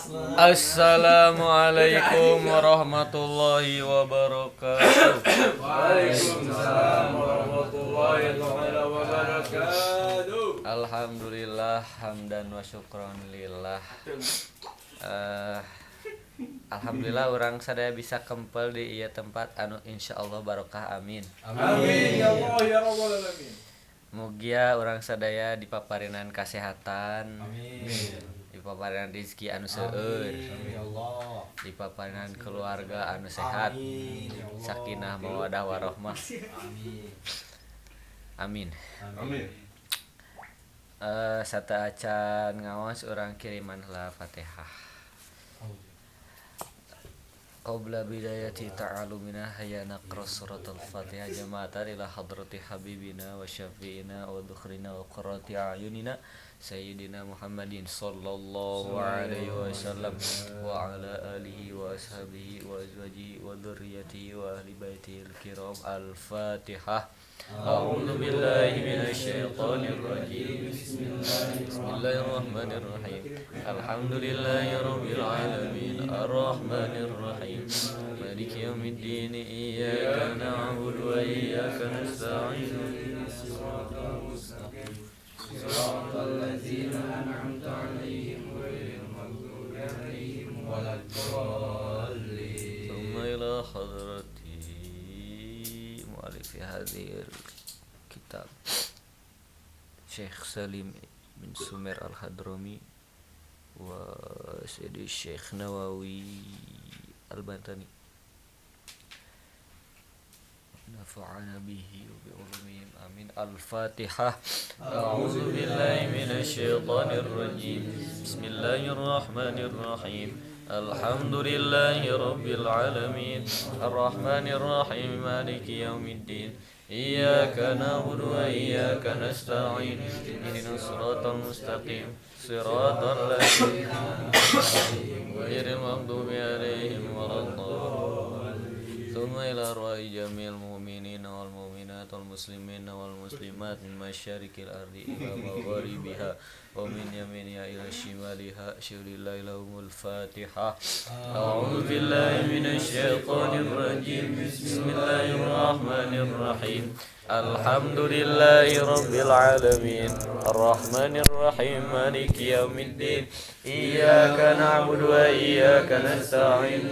Assalamualaikum warahmatullahi wabarakatuh. Waalaikumsalam warahmatullahi taala wabarakatuh. Alhamdulillah hamdan wa syukron lillah. Alhamdulillah urang sadaya bisa kempel di ieu tempat anu insyaallah barokah, amin. Amin ya Allah ya rabbal alamin. Mugia urang sadaya dipaparinan kasehatan. Amin. Dipaparinan rezeki anu seueur. Amin ya Allah. Dipaparinan keluarga anu sehat. Amin ya Allah. Sakinah mawadah warohmah. Amin. Amin. Amin. Sateuacan ngaos urang kiriman heula Fatihah. Qabla bidayati ta'alumina hayya naqra suratul Fatihah jama'atan ila hadrati habibina wa syafi'ina wa dhukhrina wa qurrati a'yunina sayyidina Muhammadin sallallahu alaihi wasallam wa ala alihi wa ashabihi wa azwajihi wa dzurriyyatihi wa ahli baitihi al-kiram. Al-Fatihah. A'udzu billahi minasyaitonir rajim. Bismillahirrahmanirrahim. Alhamdulillahi rabbil alamin arrahmanir rahim maliki yaumiddin iyyaka na'budu wa iyyaka nasta'in ihdinas siratal mustaqim siratal ladzina an'amta 'alaihim ghairil maghdubi 'alaihim waladdallin. Tsumma ila hadrati mu'allif hadhil kitab Syekh Salim bin Sumer Al-Hadrami wa Sayyidi Syekh Nawawi Al-Bantani. Nafa'ana bihi wa bi ulumihim amin. Al-Fatihah. A'udzu billahi minasyaitonir rajim. Bismillahirrahmanirrahim. Alhamdulillahi rabbil alamin arrahmanir rahim maliki yaumiddin iyyaka na'budu wa iyyaka nasta'in ihdinas siratal mustaqim siratal ladzina an'amta 'alaihim ghairil maghdubi 'alaihim waladdallin. Tsumma ila arwahi jami'il mu'minina wal mu'minat wal muslimina wal muslimat min masyariqil ardi ila magharibiha wa min yaminiha ila shimaliha syulillahi lahumul fatihah. A'udzu billahi minasyaitonir rajim. Bismillahirrahmanirrahim. Alhamdulillahi rabbil alamin arrahmanir rahim maliki yaumiddin iyyaka na'budu wa iyyaka nasta'in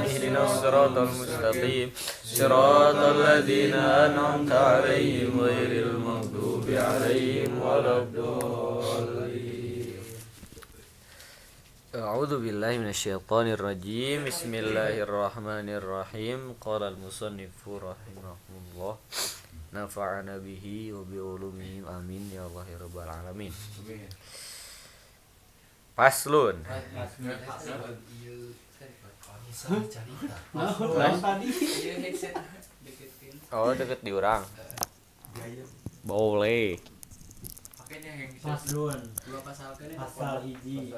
ihdinas siratal mustaqim siratal ladzina an'amta 'alaihim ghairil maghdubi 'alaihim waladdallin. A'udzu billahi minasyaitonir rajim. Bismillahirrahmanirrahim. Qala al-musannifu rahimahullah nafa'ana bihi wa bi ulumihim amin ya Allah ya rabbal alamin. Amin. Paslon. Oh, deket di urang. Boleh. Paslon. Pasal hiji.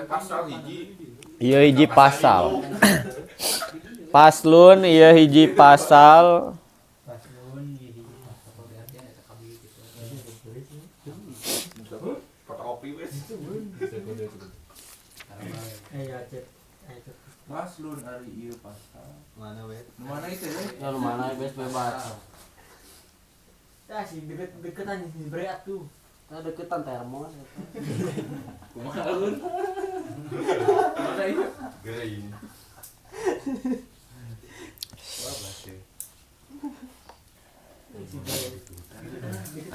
Pasal hiji. Iya hiji pasal. Paslon iya hiji pasal. Paslon ieu hiji pasal. Fotokopi wes. Paslon ari ieu pasal. Mana we? Nu mana itu we? Nu mana bes bebas. Tah si deket-deketan si bre atuh. Tah deketan termos eta. Kumaha lun? Mana ieu? Geuing.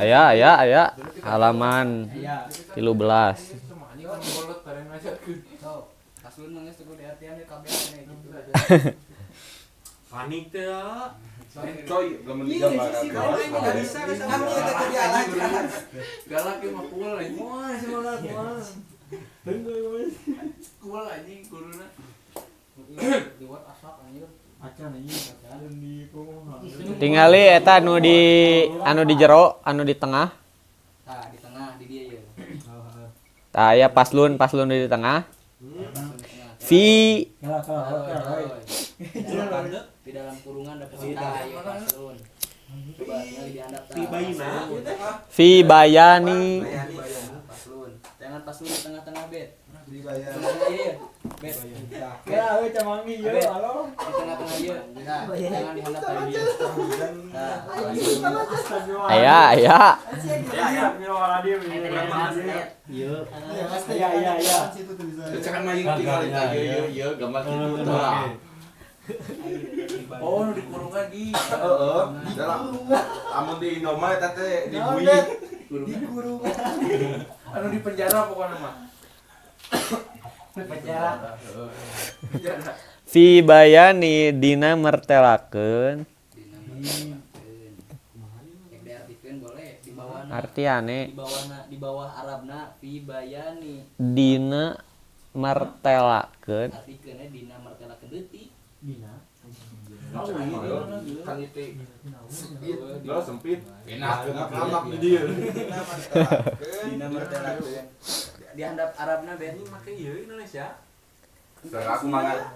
Aya aya aya halaman 13. Panik teh. Coy, lamun digambarkeun. Enggak bisa Galak mah kuul anjing. Moal semangat moal. Kuul anjing guruna. Liwat asap anjir. Acan anjing acan di kumaha. Tingali eta anu di jero, anu di tengah. Tah, di tengah di dia ieu. Tah aya paslon, paslon di tengah. Fi Di dalam kurungan dapat tah ieu paslon. Coba tinggal dihandap tah. Fi bayina. Fi bayani Paslon. Jangan pas lu di tengah-tengah bet. Dibayar. Iya, bet. Ya, we camangi ye, halo. Di tengah-tengah ieu. Nah, jangan di handap tadi. Nah, Aya, aya. Ya, Iya. Ya, ya, ya. Cekan mah ieu tinggal ieu ieu gambar kitu tah. Oh, nu dikurung lagi. Heeh. Amun di Indomaret eta teh dibui. Dikurung. Anu di penjara pokoknya mah. Penjara. Fi bayani dina mertelakeun. Dina mertelakeun. Yang diartikeun boleh di bawahna. Artiane di bawahna, di bawah Arabna fi bayani. Dina mertelakeun. Artikeunna dina mertelakeun leutik. Dina. Kan itu lo sempit. Enak anak di dieu. Dina mertelakeun. Di handap Arabna bet. Ini make ieu Indonesia. Aku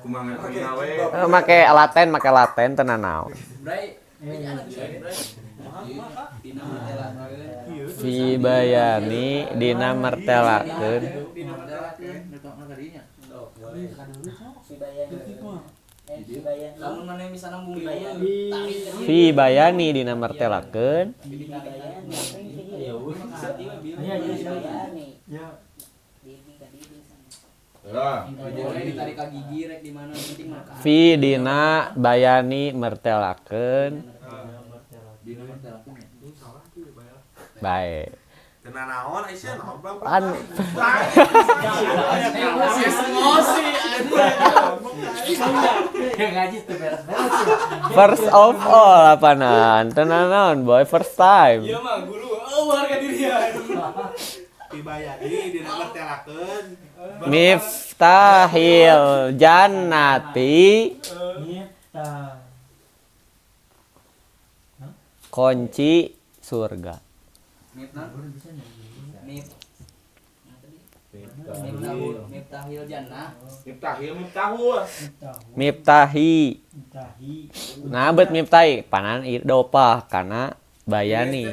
kumangan we. Make laten teu nanaon. Bray, dina mertelakeun. Fi bayani dina mertelakeun. Dina mertelakeun. Fi bayani. Lamun maneh misalna mung Fi bayani dina mertelakeun. Ya. Boleh ditarik ka gigi rek di mana penting mah. Fi dina bayani mertelakeun. Dina mertelakeun. Bae. Kena naon Aisyah naon Pan. Emosi. Ngaji teu beres-beres. First of all apanan? Teu nanaon boy first time. Iya mah guru, oh harga diri ya. Dibayari dina mertelakeun. Miftahil jannati. Miftah. Kunci surga. Miftahil jannah. Miftahil miftahul. Miftahi. Nah bet miftahi panan idopah kana bayani.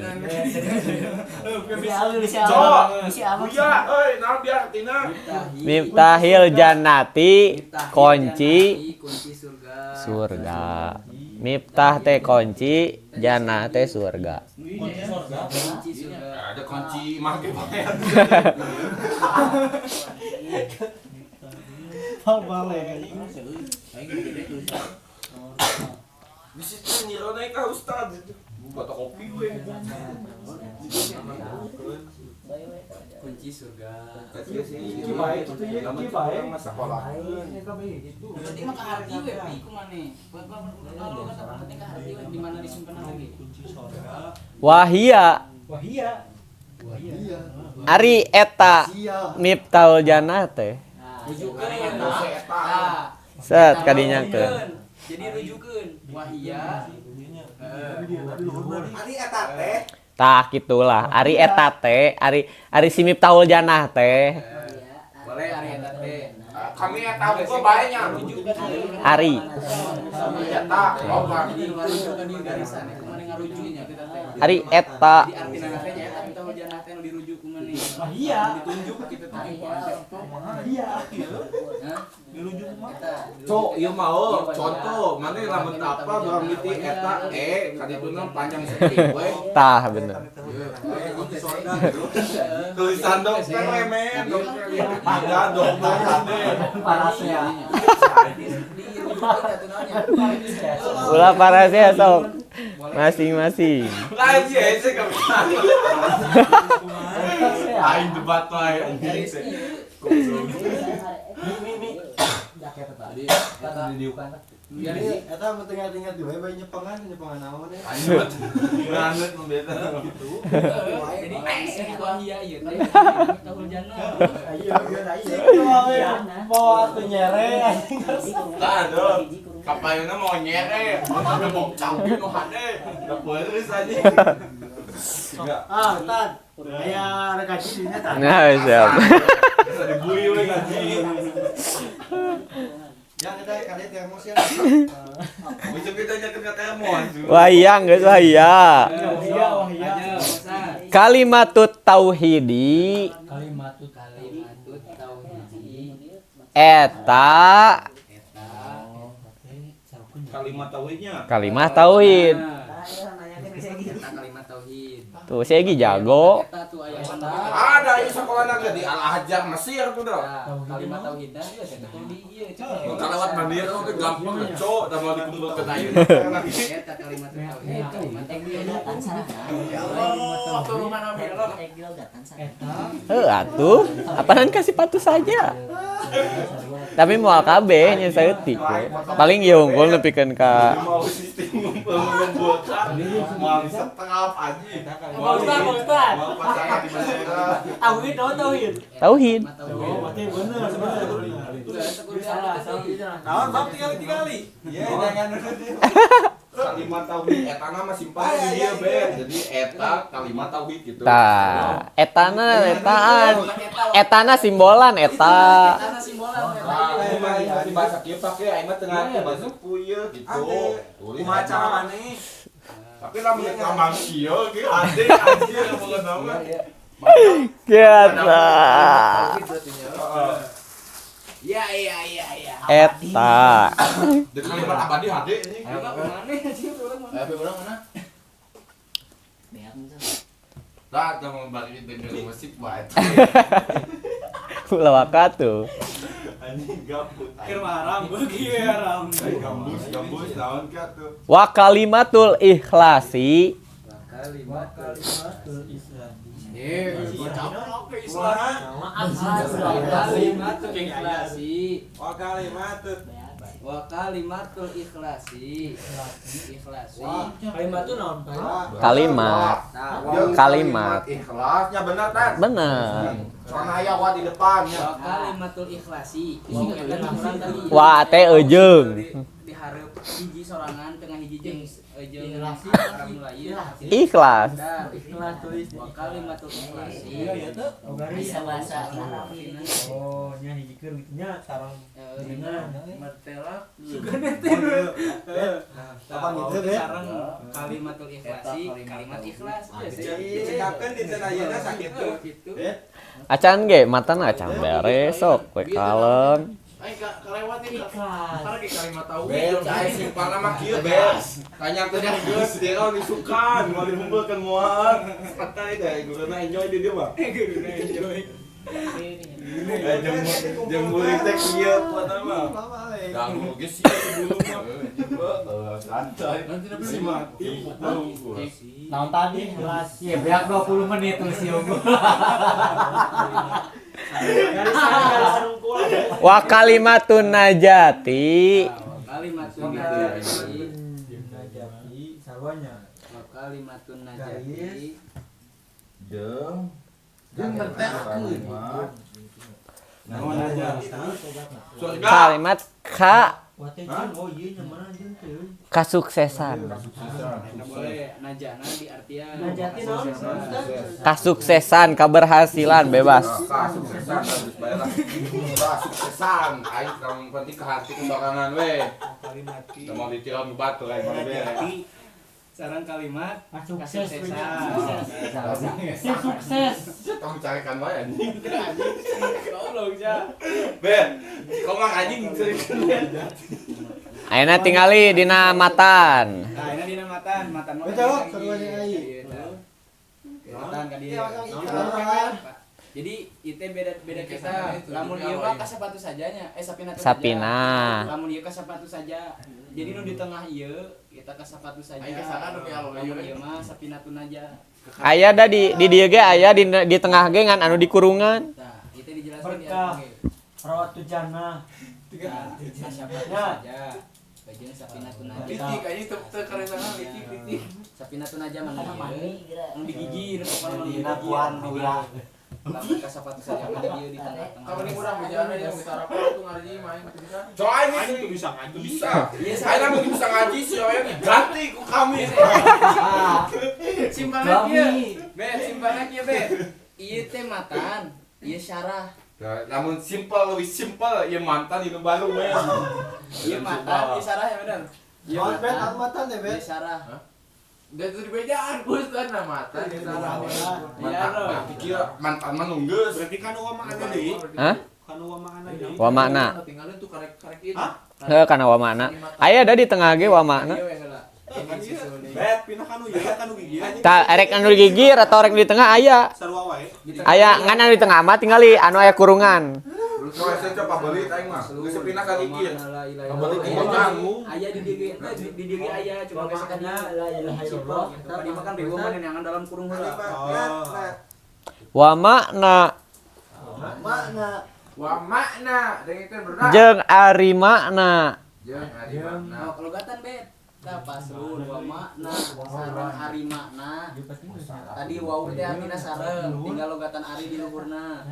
Miftahil jannati kunci surga. Miftah teh kunci, jannah teh surga. Kunci surga. Ada kunci mah ge bae. Bisa teh nyirona ka ustad. Buat kopi we. Kunci surga. Iki bae kitu ye, iki bae mah sekolah. Penting mah kaharti we pi ku maneh. Kalau kata penting kaharti we di mana disimpen lagi. Kunci surga. Wahia. Wahia. Ari eta miftahul jannah teh. Rujukeun. Set kadinyakeun. Jadi rujukeun wahia. Ari eta teh. Tah kitulah. Ari eta teh, ari si miftahul jannah teh. Boleh ari eta teh. Kami eta uga bae nya. Ari. Eta loba. Jadi ngarujuk di garisan ku maneh ngarujuk kita teh. Ari eta. Jadi artina teh nya eta miftahul jannah teh nu dirujuk ku maneh. Wahia. Ditunjuk kitu teh. Iya. Hah? Dirujuk mah. Cok, ieu mah oh, contoh maneh lamun apa urang miti eta e kadituna panjang saeutik we. Tah bener. Tulisan dokter we men, dokter. Ada dokter kade. Parasnya. Ulah parasnya sok. Masing-masing. Lain sih hese ka. Aing debat wae anjing. Mi. Eta didiukan. Eta penting ingat di wae bae nyepengan naon ya. Anjing. Banget membeta gitu. Jadi si wahia ieu teh miftahul jannah. Iya, iya. Mau atuh nyere anjing. Tah aduh. Kapayuna mau nyere, gebok cangki nu hade. Da peureus anjing. Ah, Tan. Aya rek ngaji dinya Tan. Nah, siap. Bisa dibui we ngaji. Ya kita kali termos ya. Bisa kita nyetir ke termos. Wahia geus wahia. Wahia, wahia. Kalimatut tauhidi Kalimatut tauhid. Eta kalimat tauhidnya. Kalimat tauhid. Eta kalimat tauhid. Tuh si Egi jago. Ada di sekolah naga di Al Azhar Mesir tuh dah. Kalimat tauhidna geus eta kudu di ieu. Kalau lewat mandiri tuh gampang cok, da mau dikumpulkeun ayeuna. Eta kalimat tauhid. Kalimat tauhid. Ya Allah, tuh mana belok. Heuh atuh, apaan kasih patu saja. Tapi moal kabeh nya saeutik we. Paling ieu unggul nepikeun ka mau sistem ngumpul-ngumpulkan, mau setengah anjing. Pak Ustad, Pak Ustad. Mau pasangan di bendera. Tauhid, oh tauhid. Tauhid. Oh, berarti bener, bener. Naon bab tinggali-tinggali. Ya, jangan kalimat tauhid eta mah simpan di dieu be. Jadi eta kalimat tauhid gitu. Tah, etana etaan. Etana simbolan eta. Etana simbolan eta. Di bahasa kieu pake aing mah teu ngarti bahasa ieu gitu. Kumaha cara maneh? Tapi lamun lambang kieu ge ade anjir pokona mah. Kiata. Ya ya ya ya. Eta. Di kalimat abadi hade ini. Mana urang mana? Tah tah mau balik denger musik bae. Ulah waka tuh. Anjing gabut. Keur haram, beuki haram. Gambus, gambus naon ka tuh. Wa kalimatul ikhlasi. Wa kalimatul islami. Kalimatul ikhlasi. Wa kalimatul Wa kalimatul ikhlasi. Ikhlasi. Kalimat tuh naon, Pak? Kalimat. Kalimat. Ikhlasnya bener kan? Bener. Soalnya aya wa di depannya. Wa kalimatul ikhlasi. Wa teh eujeung. Dihareup hiji sorangan tengah hiji jeung Arab Melayu. Ikhlas. Ikhlas tulis. Wa kalimatul ikhlasi. Iya ya tuh. Bisa bahasa Arab. Oh, nya hijikeun kitu nya sareng dina martelak. Apa gitu deh? Sareng kalimatul ikhlasi, kalimat ikhlas. Dicekapkeun di cenah ayeuna sakitu. Gitu. Acan ge matana acan beres sok we kalem. Aing kalewat ini. Ikhlas. Karena ge kalimat tauhid. Aing simpana mah kieu beres. Tanya teh geus dia disukan, mau dikumpulkeun moal. Santai deh, guruna enjoy di dieu mah. Guruna enjoy. Jeung murid teh kieu pokona mah. Ganggu geus sih dulu mah. Santai. Si mati. Naon tadi? Iya, beak 20 menit tuh si unggul. Wa kalimatun najati. Kalimatun najati. Najati sarwanya. Wa kalimatun najati. Jeung mertelkeun. Naon aja. Kalimat ka kasuksesan. Boleh najana diartian. Najati naon? Kasuksesan, keberhasilan bebas. Kasuksesan harus bayar lah. Kasuksesan, aing kamu penting ke hati kesorangan we. Mau ditiram ke batu aing mah beres. Sarang kalimat Sukses. Kasuksesan. Sukses. Tong carekan wae anjing. Goblok ja. Ben, kau mah anjing cerikeun. Ayeuna tingali dina matan. Nah, ini dina matan, matan mah. Betul, seruannya ai. Matan ka dieu. Jadi itu beda-beda kita. Lamun ieu mah ka sepatu sajanya, sapina. Sapina. Lamun ieu ka sepatu saja. Jadi nu di tengah ieu kita ka sepatu saja. Lamun ieu mah sapina tun aja. Aya da di dieu ge aya di tengah ge ngan anu di kurungan. Tah, itu dijelaskeun di Berkah. Rawatu jannah. Ka sepatu saja. Bagian sapina tun aja. Litik anjing teu karesangan litik litik. Sapina tun aja mana ieu? Nu digigi nu pokona mah nu Dina digigi. puan heula. Lamun ka sepatu saja mah di dieu di tengah-tengah. Kamu ini kurang bejana yang bisa apa tuh ngaji main bisa. Coy ini tuh bisa ngaji. Bisa. Iya, Aing lamun bisa ngaji si Oyen diganti ku kami. Simpanna kieu. Be, simpanna kieu be. Ieu teh matan, ieu syarah. Nah, namun simpel lebih simpel ieu mantan di baru we. Ieu matan, ieu syarah ya bener. Ieu matan, matan, matan ya, Bet. ieu syarah. Dan itu dibejaan Ustaz nah matan Iya, mantan pikir mantan mah nunggeus. Berarti kan uang mah ada deui. Hah? Kan Wa makna. Heuh kana wa makna. Aya da di tengah ge wa makna. Bet pindah kanu ieu kanu gigir. Tah erek anu gigir atau erek di tengah aya. Aya ngan anu di tengah mah tingali anu aya kurungan. Aing mah geus pindah ka gigir. Aya di diri eta di diri aya cuma geus kana la ilaha illallah. Tadi mah kan riweuh mah neangan dalam kurung heula. Wa makna. Makna. Wa makna dengekeun berat. Jeung ari makna. Jeung ari makna. Oh, kelogatan bet. Tah pasrun wa makna sareng ari makna. Tadi wau teh artina sareng, tinggal logatan ari di luhurna.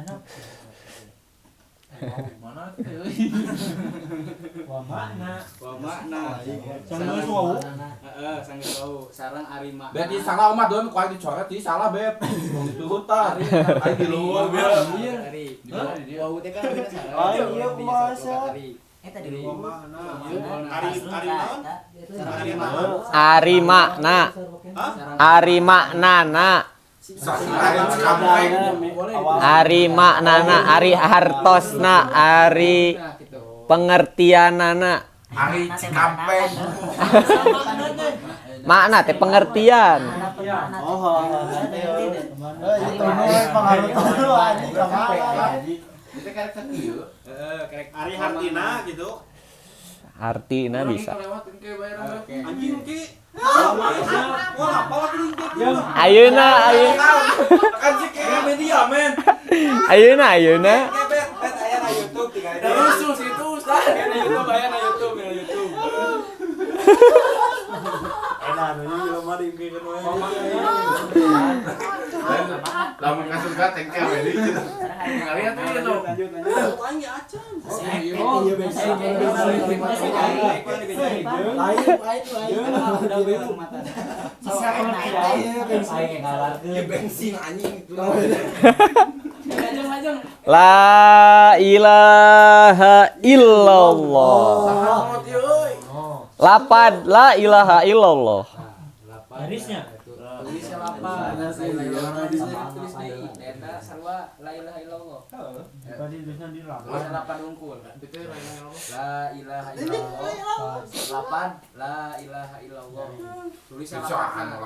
Mana teh euy? Wa makna. Wa makna. Sanggeus wau. Heeh, sanggeus wau sareng ari makna. Berarti salah umat doang ku aing dicoret di salah beb. Diturutan. Aing di luhur beb. Ari. Wau teh kan artina sareng. Ah iya kumaha. Eta di luhur. Ari ari naon? Ari makna. Ari maknana. Ari maknana, ari hartosna, ari pengertianana. Ari Cikampek. Makna teh pengertian. Oh, itu pengaruh anjing kamana. Itu karek kieu. Heeh, karek ari hartina gitu. Hartina bisa. Anjing ki. Wah, apa lagi Ayeuna ayeuna. Kan sih kayak media men. Ayeuna ayeuna. Bet bet aya na YouTube tinggal. Rusuh situ Ustaz. Aya na YouTube, aya na YouTube, aya na YouTube. Enak anu jelema diimkeun wae. Lamun ka surga tengkel we deui. Ngaliat tuh itu. Lanjut lanjut. Aing ge acan. Iya bensin. Bensin anjing itu. La ilaha illallah. Lapad la ilaha illallah. Garisnya. Tulisnya lapan. Tulis deui. Eta sarua la ilaha illallah. Tadi tulisnya di lapan. Tulis lapan unggul. La ilaha illallah. Lapan la ilaha illallah. Tulis lapan.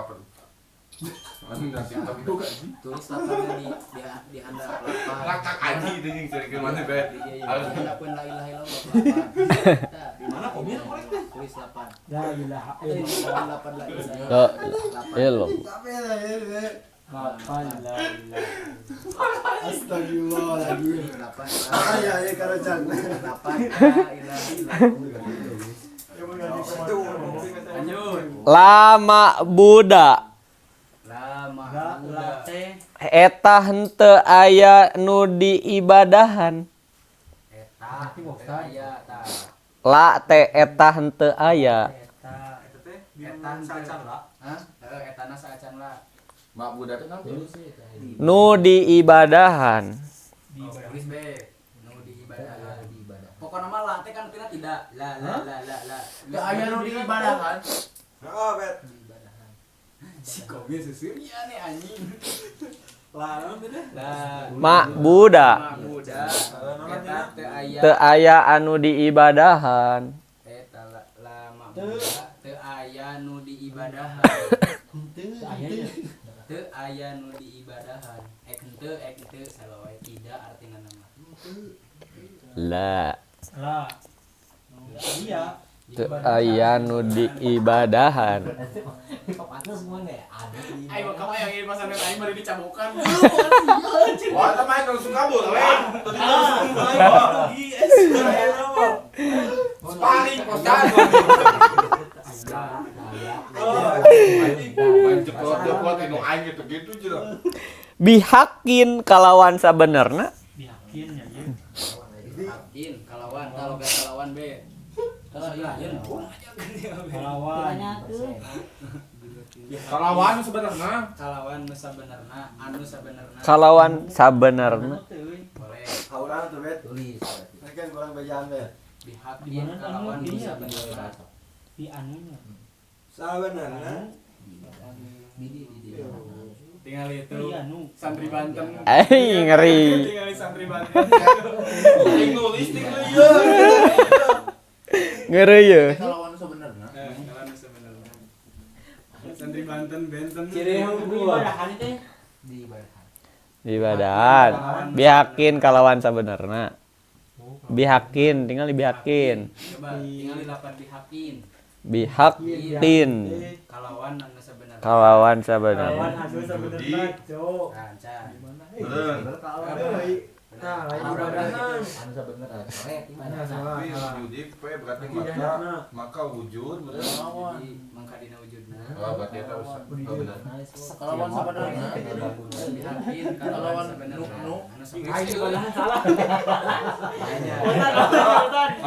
Tulis lapan di di handap lapan. Ngakak anjing itu jeung cerikeun mana be. Harus handapkeun la ilaha illallah. Di mana komir korek teh? Tulis lapan. La ilaha illallah. Lapan la ilaha illallah. Lapan la ilaha. Astagfirullahaladzim. Lapan. Aya aya karajan. Lapan la ilaha illallah. Lanjut. Lama Buddha. Lama Buddha. Eta henteu aya nu diibadahan. Eta aya ta. La teh eta henteu aya. Eta teh saacan la. Hah? Heeh, etana saacan la. Mak Buddha teh naon? Nu diibadahan. Tulis be. Nu diibadahan. Pokokna mah la teh kan artinya tidak. La la la la la. Teu aya nu diibadahan. Heeh, bet. Si komir seseuria nih anjing. La naon teh? La Mak Buddha. Mak Buddha. Eta teu aya. Teu aya anu diibadahan. Eta la mak Buddha teu aya nu diibadahan. Teu aya nu diibadahan. Ek henteu ek henteu salah wae tidak artina nama. La. La. Iya. Teu aya nu diibadahan. Ayo kamu yang ingin pasangan aing bari dicabokan. Wah, eta mah langsung kabur we. Tadi langsung lagi. Sparring postan. Main jeplot-jeplot inu aing gitu-gitu jeung. Bihakin kalawan sabenerna. Bihakin ya ieu. Bihakin kalawan kalau gak kalawan be. Kalau lain Kalawan. Kalawan sebenarnya. Kalawan nu sabenerna, anu sabenerna. Kalawan sabenerna. Boleh. Haurang tuh bet. Tulis. Kan kurang bejaan bet. Bihakin kalawan nu sabenerna. Di anunya. Sabenerna. Tinggal itu santri Banten. Eh ngeri. Tinggal santri Banten. Tulis ting ieu. Ngeureui ye. Kalawan sebenarnya. Kalawan sebenarnya. Santri Banten benten. Ciri ibadahan teh. Di ibadahan. Ibadahan. Bihakin kalawan sabenerna. Bihakin, tinggal dibihakin. Coba tinggal dilapan bihakin. Bihakin. Kalawan anu sebenarnya. Kalawan sabenerna. Kalawan anu sabenerna, cok. Nah, lain anu sabenerna. Wujud P berarti maka wujud bener. Mangka dina wujudna. Oh, berarti eta bener. Kalawan sabenerna. Bihakin kalawan sabenerna. Salah.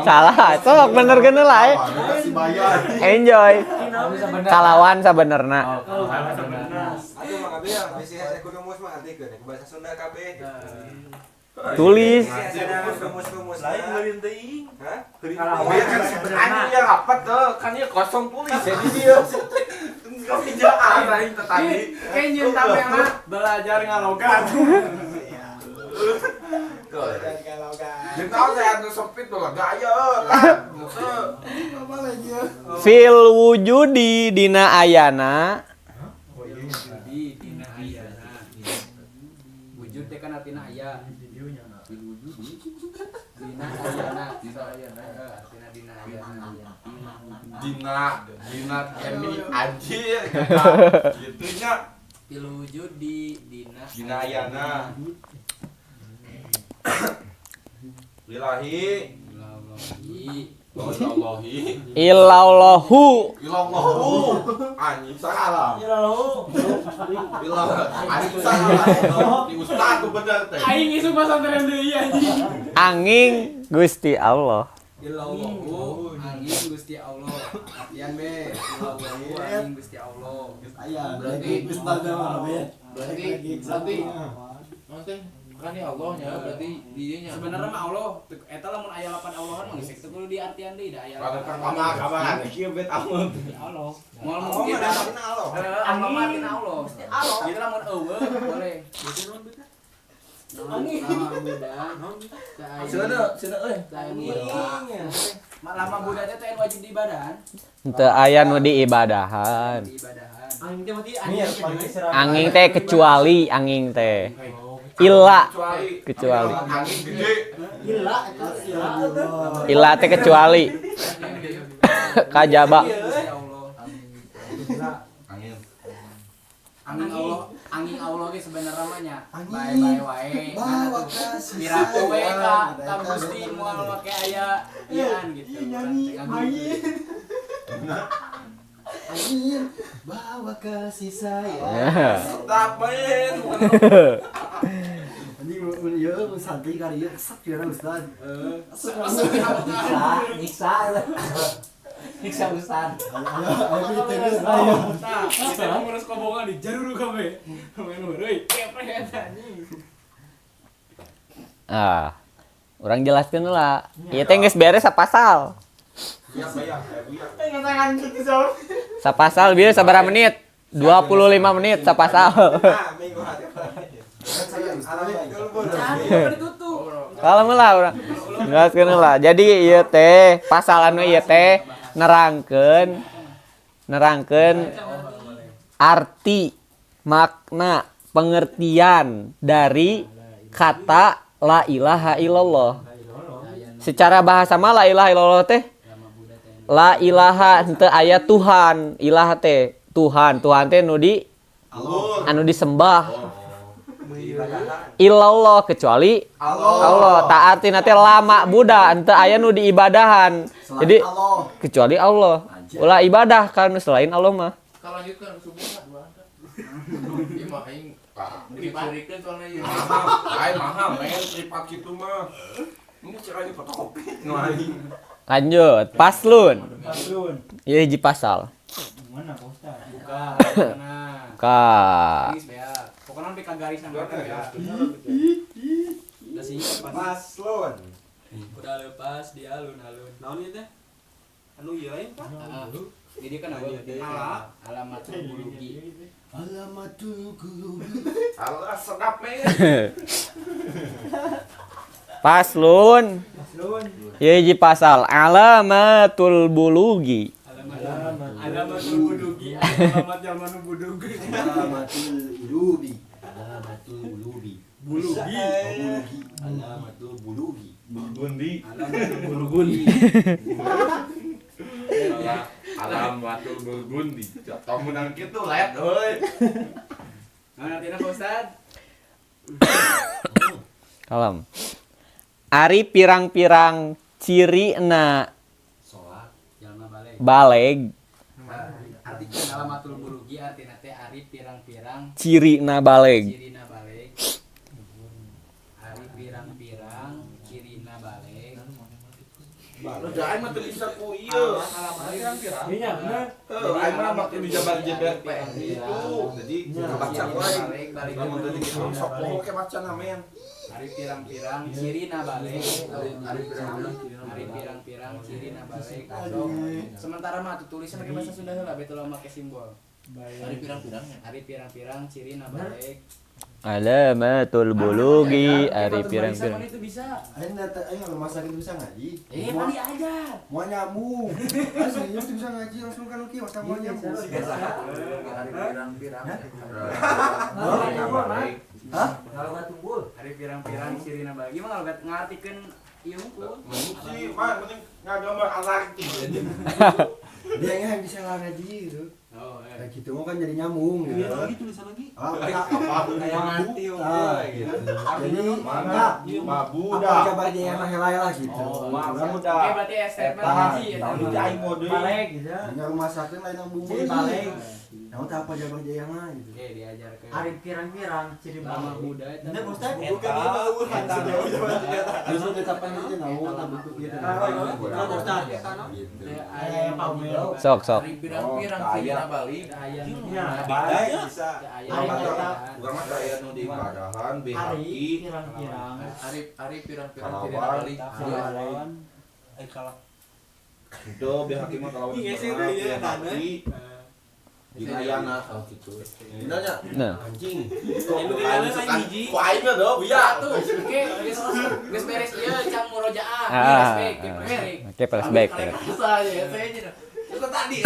Salah, sok bener geuna lah. Enjoy. Kalawan sabenerna. Oh, kalawan sabenerna. Atuh mah kabeh ya, bisi hese kudu mus mah artikeun ku bahasa Sunda kabeh. Tulis. Rumus-rumus lain heureun teuing. Hah? Anjing ya rapat tuh, kan ieu kosong tulis jadi dia. Engkau bijaan aing teh tadi. Kayak nyeun tampilna belajar ngalogat. Jeung tahu teh anu sempit tuh lah gaya lah. Fil wujudi dina ayana. Wujudi dina ayana. Wujud teh kan artina aya. Dina ayana. Dina ayana. Artina dina ayana. Dina dina emi anjir gitu nya. Fil wujudi dina dina ayana. Lillahi Ilallahi Illallahu Illallahu anjing salah. Illallahu anjing salah. Di ustaz tuh bener teh. Aing isu pasantren deui anjing. Angin Gusti Allah. Illallahu angin Gusti Allah. Artian be illallahu angin Gusti Allah. Aya berarti ustaz mah be. Berarti berarti kan ya Allah nya berarti dieu nya. Sebenarnya mah Allah eta lamun aya lapan Allahan mah geus teu kudu diartian deui da aya. Kama kama kieu bet Allah. Allah. Moal mungkin artina Allah. Allah mah artina Allah. Allah. Jadi lamun eueuh boleh. Angin. Cenah cenah euy. Lama budak teh teh wajib diibadahan. Teu aya nu diibadahan. Angin teh berarti angin teh kecuali angin teh. Illa kecuali. Angin gede. Illa Illa teh kecuali. Kajaba. Angin. Angin Allah, angin Allah ge sebenarnya mah nya. Bae-bae wae. Piraku we ka ka Gusti moal make aya ieuan gitu. Nyanyi angin. Angin bawa kasih sayang. Sedap main. Anjing mun ieu mun santri kali ieu resep ya Ustaz. Nyiksa. Nyiksa Ustaz. Ayo ayo. Kita ngurus kobongan di jaruru kabeh. Main heureuy. Kepret anjing. Ah. Urang jelaskeun heula. Ieu teh geus beres sapasal. Sapasal bieu sabaraha menit? 25 menit sapasal. Kalau lah urang jelaskeun heula. Jadi ieu teh pasal anu ieu teh nerangkeun arti, makna, pengertian dari kata la ilaha illallah. Secara bahasa mah la ilaha illallah teh la ilaha henteu aya Tuhan, ilaha teh Tuhan, Tuhan teh nu di anu disembah. Illallah kecuali Allah. Allah. Tak artina teh lama Buddha henteu aya nu diibadahan. Jadi kecuali Allah. Ulah ibadah kan selain Allah mah. Kalau lanjutkan subuh mah dua. Ieu mah aing dicurikeun soalna ieu. Aing mahal men privat kitu mah. Ini caranya fotokopi nu aing. Lanjut, paslun. Paslun. Ieu hiji pasal. Mana Pak Ustaz? Buka. Buka. Pokoknya sampai ke garisan ya. Udah sih paslon. Udah lepas di alun-alun. Naon ieu teh? Anu ieu lain, Pak? Jadi kan apa? Alamatul qulubi. Alamatul qulubi. Alah sedap men. Faslun. Ieu hiji pasal alamatul bulugi. Alamatul bulugi, alamat jalma nu budug. Alamatul bulugi. Alamatul bulugi. Bulugi. Bulugi. Alamatul bulugi. Bulgundi. Bulgundi. Alamatul bulgundi. Tong menang kitu let euy. Naon artina Pak Ustad? Kalem. Ari pirang-pirang cirina salat jalma baleg. Baleg. Artikeun alamatul bulugi artina teh ari pirang-pirang cirina baleg. Cirina baleg. Ari pirang-pirang cirina baleg. Da aing mah teu bisa ku ieu. Pirang-pirang. Iya bener. Heuh, aing mah make di jabar JBP itu. Jadi baca wae. Lamun teu dikirim sok poho ke maca men. Ari pirang-pirang cirina baleg. Ari pirang-pirang cirina baleg. Sementara mah atuh tulisan make bahasa Sunda heula betul make simbol. Ari pirang-pirang. Ari pirang-pirang cirina baleg. Alamatul bulugi ari pirang-pirang. Itu bisa. Aing data aing rumah sakit bisa ngaji. Pan diajar. Mau nyambung. Asli itu bisa ngaji langsung kan oke, masa mau nyambung. Ari pirang-pirang. Hah? Kalau tunggul. Ari pirang-pirang cirina baleg. Gimana kalau ngartikeun ieu hungkul? Sih, mah penting ngagambar anak gitu. Dia yang bisa ngaji gitu. Oh, kayak gitu mau kan jadi nyambung gitu. Iya lagi tulisan lagi. Apa kayak nganti gitu. Jadi mana? Mabuda. Apa kabarnya yang helai lah gitu. Oh, mabuda. Oke, berarti statement ngaji ya. Tahu aing mode. Baleg gitu. Nya rumah sakit lain nyambung. Jadi baleg. Naon teh apa jabar jaya mah gitu. Oke, diajarkeun. Ari pirang-pirang ciri mabuda eta. Bener Ustaz? Bukan ieu justru tetapan itu naon tah bentuk ieu. Ustaz. Sok sok. Ari pirang-pirang cirina balik. Aya. Baleg bisa. Urang mah aya nu di Padahan, Ari pirang-pirang. Ari pirang-pirang cirina balik. Eh kalah. Itu BHK mah kalau BHK. Dinayana kalau gitu. Benernya? Nah. Anjing. Kok aing mah do, buya. Tuh, oke, geus beres ieu cang murojaah. Flashback, Oke, flashback. Itu tadi.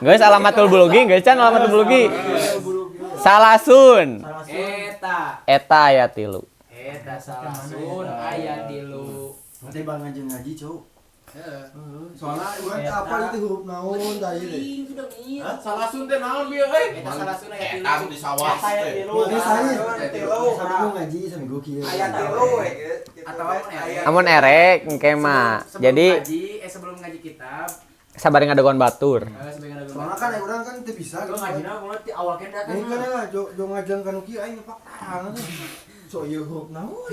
Geus alamatul bulugi, geus can alamatul bulugi. Salasun. Eta. Eta aya 3. Eta salasun aya 3. Nanti bang ngaji, cowok. Heeh. Soalnya urang teh apa itu huruf naon tadi teh. Salasun teh naon bieu euy? Eta salasun aya 3. Eta di sawah teh. Berarti saya saminggu ngaji saminggu kieu. Aya 3 we. Atawa Amun erek engke mah. Jadi sebelum ngaji kitab sabari ngadogon batur. Soalnya kan urang kan teu bisa gitu. Ngajina mulai ti awal keneh kan. Ini kan jo ngajeng kanu kieu aing nyepak tangan. So ieu huruf naon.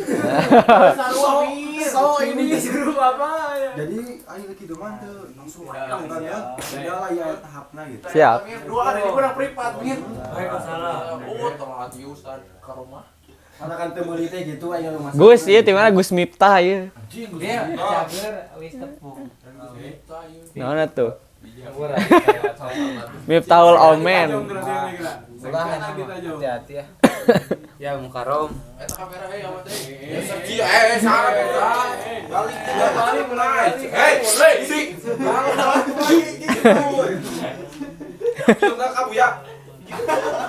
So ini huruf apa ya? Jadi aing kitu mah teu langsung kan ya. Udah lah ya tahapna gitu. Siap. Dua ada di kurang privat mir. Masalah. Oh, telat ieu Ustaz ka rumah. Karena kan teu meuli teh gitu aing rumah. Gus ieu di mana Gus Miftah ieu? Anjing Gus Dia Miftah. cager wis tepung. Naon atuh? Miftahul Omen. Hati-hati ya. Ya Mukarrom. Eta kamera euy amat euy. Segi salah balik balik mulai. Hei, si. Gitu kamu ya.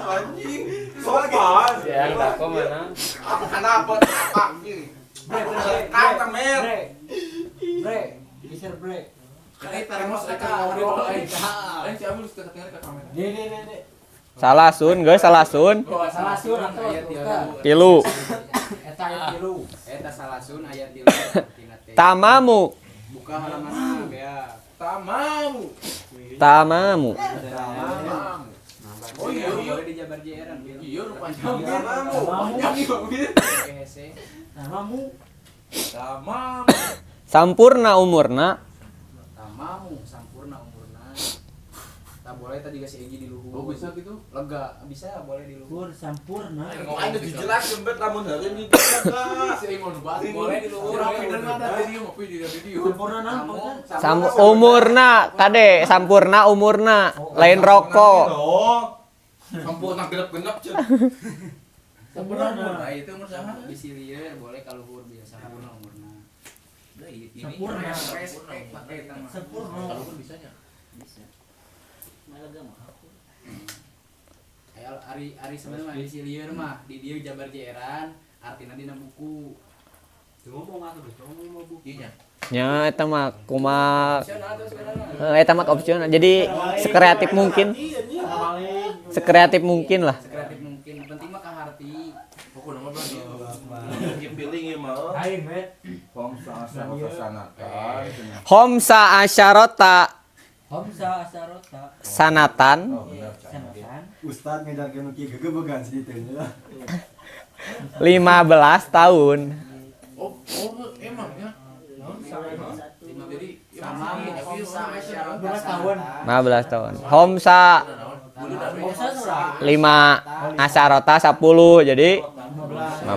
Anjing. Sopan. Ya, aku mana? Aku kenapa apa gini? Kata mer. Bre, geser bre. Ini termos rek ngobrol euy. Aing si Amul geus ketinggalan ke kamera. Nih. Salasun, geus salasun. Salasun ayat 3. 3. Eta ayat 3. Eta salasun ayat 3. Tamamu. Buka halaman ya. Tamamu. Tamamu. Tamamu. Oh iya, boleh di Jabar JR-an. Iya rupanya. Tamamu. Hese. Tamamu. Tamamu. Sampurna umurna. Tamamu sampurna umurna. Tak boleh tadi kasih Egi di luhur. Oh bisa gitu? Lega, bisa boleh di luhur. Sampurna. Aing geus dijelaskeun bet lamun hari ini. Si aing mau nubas. Boleh di luhur. Rapi dengan ada video, ngopi di video. Sampurna naon? Umurna kade sampurna umurna lain rokok. Sampurna genep-genep ceuk. Sempurna umurna itu umur saha? Bisi lieur boleh kaluhur biasa sempurna umurna. Sempurna. Sempurna. Kaluhur bisanya. Bisa. Malah mah aku. Aya ari ari sebenarnya bisi lieur mah di dieu jabar jeeran artina dina buku. Ngomong atuh ngomong buku. Iya. Nya eta mah kumaha eta mah opsional. Jadi sekreatif mungkin. Sekreatif mungkin lah. Sekreatif mungkin. Penting mah kaharti. Pokokna mah bang. Feeling ieu mah. Aing we. Homsa asyarota sanatan. Homsa asyarota. Homsa asyarota. Sanatan. Sanatan. Ustad ngajarkeun kieu gegebegan sih teh. 15 tahun. Oh, emang ya. Jadi sama homsa asyarota tahun. 15 tahun. Homsa 5 asyarota 10 jadi 15.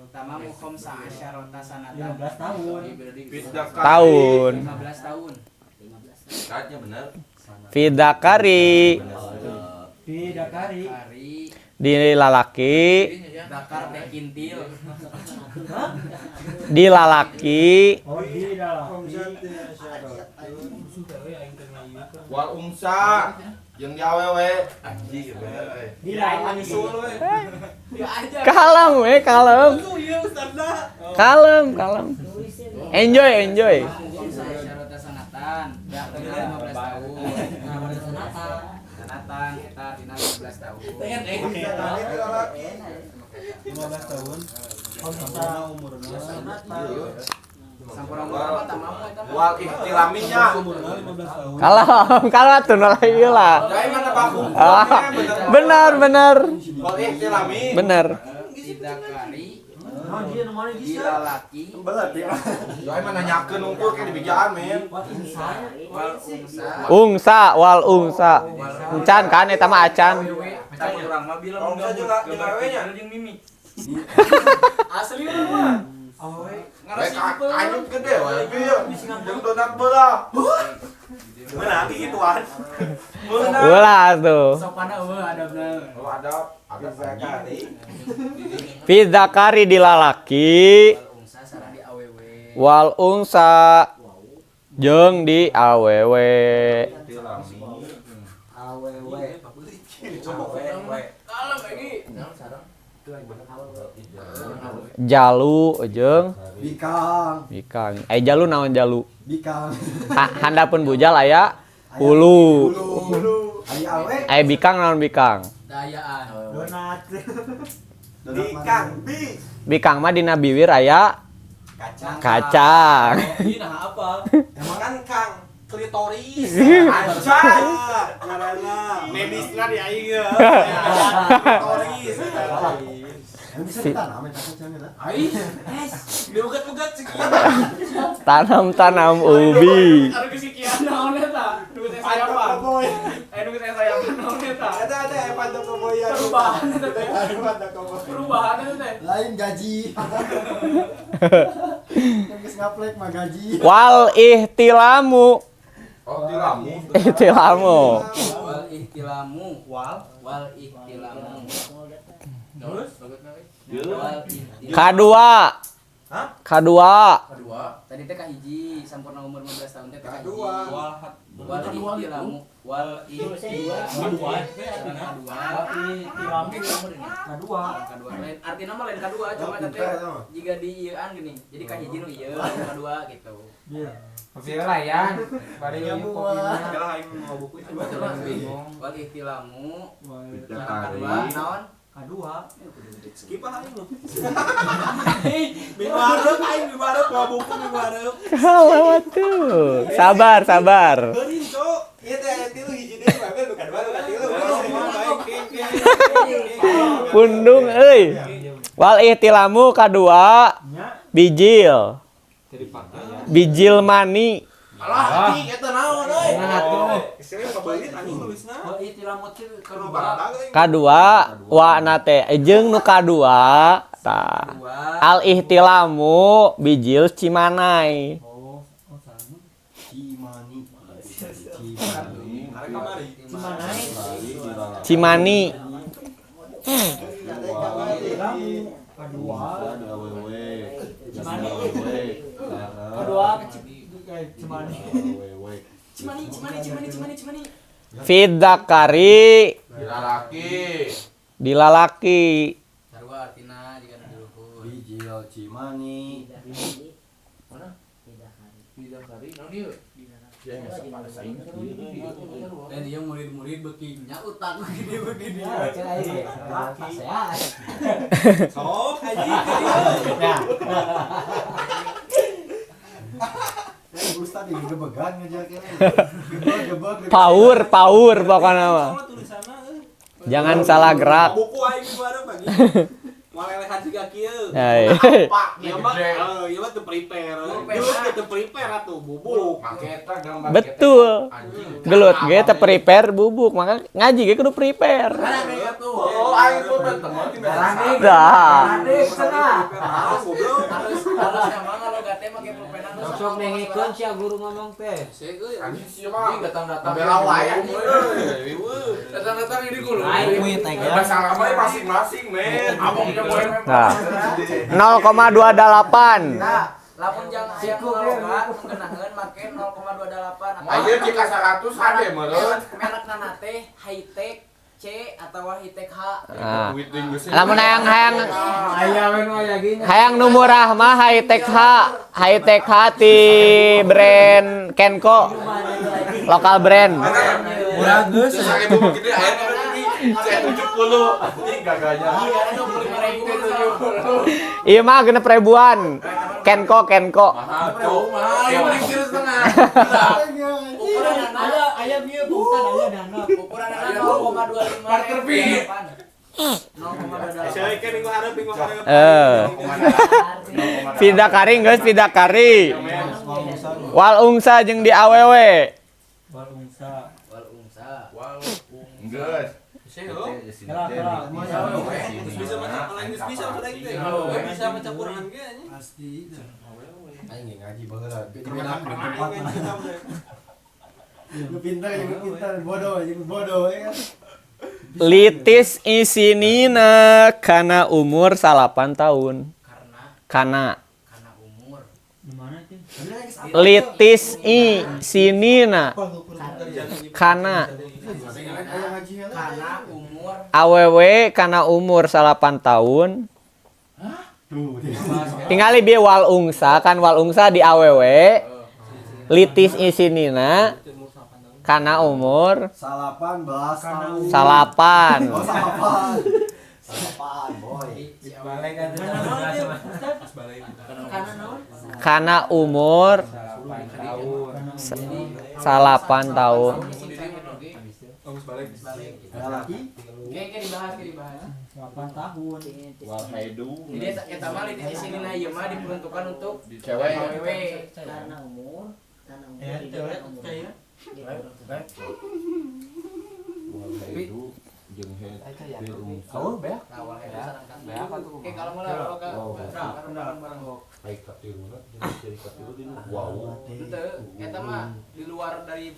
Tamamu homsa asyarota sanatan 15 tahun. Tahun. 15 tahun. Saatnya benar. Fidakari. Fidakari. Di lalaki. Dakar teh kintil. Di lalaki. Oh, di lalaki. Wal umsa jeung di awewe. Anjing bener euy. Di lalaki. Kalem we, kalem. Kalem, kalem. Enjoy, enjoy. Homsa asyarota sanatan. 15 tahun. Sanatan eta dina 15 tahun. 15 tahun. Homsa umurna. Sampurna mah tamamu eta. Wal ihtilaminya. Umurna 15 tahun. Kalem, kalem atuh nolak ieu lah. Jadi mana baku? Benar, benar. Wal ihtilami. Benar. Fidakari. Di lalaki. Jadi mana nyakeun unggul kayak di bijaan men. Wal unsa. Ungsa, wal ungsa. Encan kan eta mah acan. Urang mah bila Ungsa jeung awewe nya. jeung mimi. Asli urang mah. Awewe Kanyut gede we. Jeung donat belah. Meunang gituan. Ulah tuh. Sopana eueuh adabna. Oh adab, adab zakari. Fidakari di lalaki. Wal unsa sareng di awewe. Wal unsa jeung di awewe. Awewe. Kalem Egi. Jalu jeung bikang. Bikang. Jalu naon jalu? Bikang. Handapeun bujal aya hulu. Aya awe. Aya bikang naon bikang? Dayaan. Donat. Bikang bi. Bikang mah dina biwir aya kacang. Kacang. Nah apa? Emang kan kang klitoris. Anjay. Ngaranna. Medisna di aing ya. Klitoris. Bisa ditanam eta kacangnya lah. Ai. Diugat-ugat sekian. Tanam-tanam ubi. Aduh sekian naon eta? Nunggu saya sayapan. Nunggu saya sayapan naon eta? Eta ada pantok koboyan. Perubahan eta teh. Perubahan eta teh. Lain gaji. Geus ngaplek mah gaji. Wal ihtilamu. Oh, ihtilamu. Ihtilamu. Wal ihtilamu. Wal ihtilamu. Terus Kadua. Hah? Kadua. Kadua. Tadi teh kahiji sampurna umur 15 tahun teh kahiji. Kadua. Wal ihtilamu. Wal ihtilamu. Kadua. Kadua. Kadua. Lain artina mah lain kadua cuma teh jiga di ieuan gini. Jadi kahiji nu ieu, kadua gitu. Kopi lah ya. Bari kopina. Wal ihtilamu. Kadua naon? Kadua. Skip ah aing. Minggu hareup aing minggu hareup bawa buku minggu hareup. Kalau tuh. Sabar, sabar. Beurin cok. Ieu teh aya tilu hiji deui bae nu kadua nu katilu. Pundung euy. Wal ihtilamu kadua bijil. Bijil mani. Alah, anjing eta naon euy. Nah atuh. Wal ihtilamu teh Kadua wa na teh jeung nu kadua tah. Al ihtilamu bijil cimanai. Oh, sama. Cimani. Cimanai. Cimani. Jamu kedua. Awewe. Cimani. Kedua Cimani. Cimani Cimani Cimani Cimani Cimani. Fidakari dilalaki. Dilalaki. Sarua artina jika nu diluhur. Bijil Cimani. Mana? Bidakari naon ieu? Dan dia murid-murid beuki nya utak gede begini. Sok anjing. Ustad ini gebegan ngejarkeun. Gebeg. Power, power pokoknya mah. Jangan salah gerak. Buku aing gimana pagi. Malelehan siga kieu. Pak, ieu mah ieu mah teu prepare. Gelut teu prepare atuh bubuk. Betul. Gelut ge teu prepare bubuk, maka ngaji ge kudu prepare. Oh, aing tuh teman. Dah. Harus harus emang kalau gate make pulpenan Sok nengikeun sia guru ngomong teh. Anjing sia mah datang-datang bela wae anjing. Datang-datang ini guru. Bahasa lama masing-masing, men. Abang Nah, 0,28. Nah, lamun jangan aya ngalogat ngenaheun make 0,28. Ayeuna jika 100 hade meureun. Merekna teh high tech C atau high tech H. Nah. Lamun hayang hayang aya we nu aya gini. Hayang nu murah mah high tech H, high tech H ti brand Kenko. Lokal brand. Murah geus. 1000 mah gede aya C70. Ini gagahnya. Iya mah genep ribuan. Kenko, Kenko. Mahal, cok. Mahal, mending 3,5. Ukuran aya aya bieu Ustad aya dana. Ukuran 0,25. Barter fee. 0,28. Saya kan minggu hareup minggu hareup. Fidakari geus fidakari. Wal ungsa jeung di awewe. Wal ungsa. Wal ungsa. Wal ungsa. Bisa maca lain bisa maca lain teh. Bisa maca Quran ge anjing. Pasti. Aing ngaji baheula. Lu pintar, lu pintar, bodoh, jeung bodoh ya kan. Litis isinina kana umur 8 tahun. Karena kana umur. Litis isinina kana umur awewe kana umur 8 tahun. Tingali bieu wal ungsa kan wal ungsa di awewe. Litis isinina kana umur 18 tahun. 8. Oh, 8. 8, boy. Kana umur 8 tahun. Oke, dibahas, dibahas. 8 tahun. Wal haidu. Jadi eta mah litis isinina ieu mah diperuntukkan untuk cewek. Karena umur, karena umur. Ya, Wal haidu jeung head. Oh, beak. Beak atuh. Oke, kalau mulai bareng. Baik katiluna jeung ciri katilu dina. Wow. Henteu, eta mah di luar dari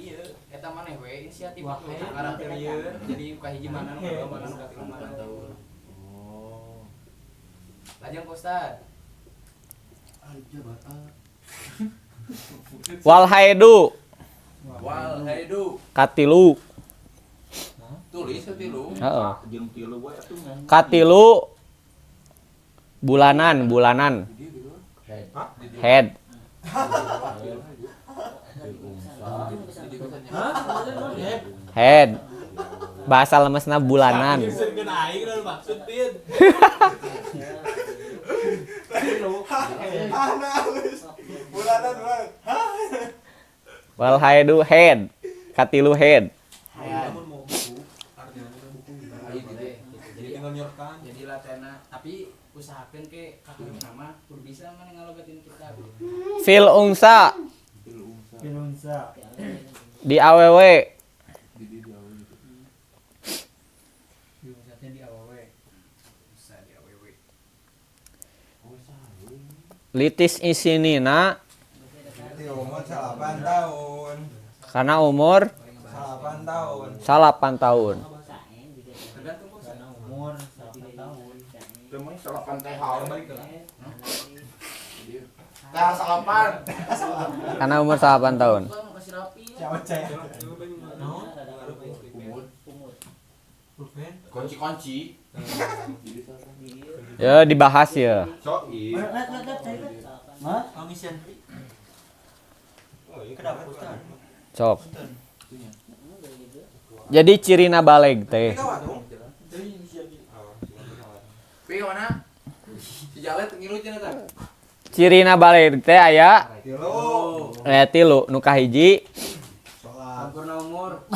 ieu, eta maneh we inisiatif karakter ieu. Jadi ka hiji mana nu kadua mana nu katilu mana. Oh. Lajeng Ustad. Wal haidu. Wal haidu. Katilu. Tulis katilu. Heeh. Jeung tilu we atuh. Katilu bulanan, bulanan. Head. Head. Bahasa lemesna bulanan. Wal haidu head. Katilu head. Jadi latena tapi usahakeun ke kaharep nama kudu bisa mana ngalogatin kitab. Fil ungsa. Fil ungsa. Di awewe. Di awewe. Usa di awewe. Litis isinina di umur 8 tahun. Karena umur 8 tahun. 8 tahun. Tergantung umur 8 tahun. Salapan teh balik lah. Teh salapan. Karena umur 8 tahun. Kunci-kunci. Ya dibahas ya. Cok. Jadi cirina baleg teh. Cirina baleg teh aya tilu nu kahiji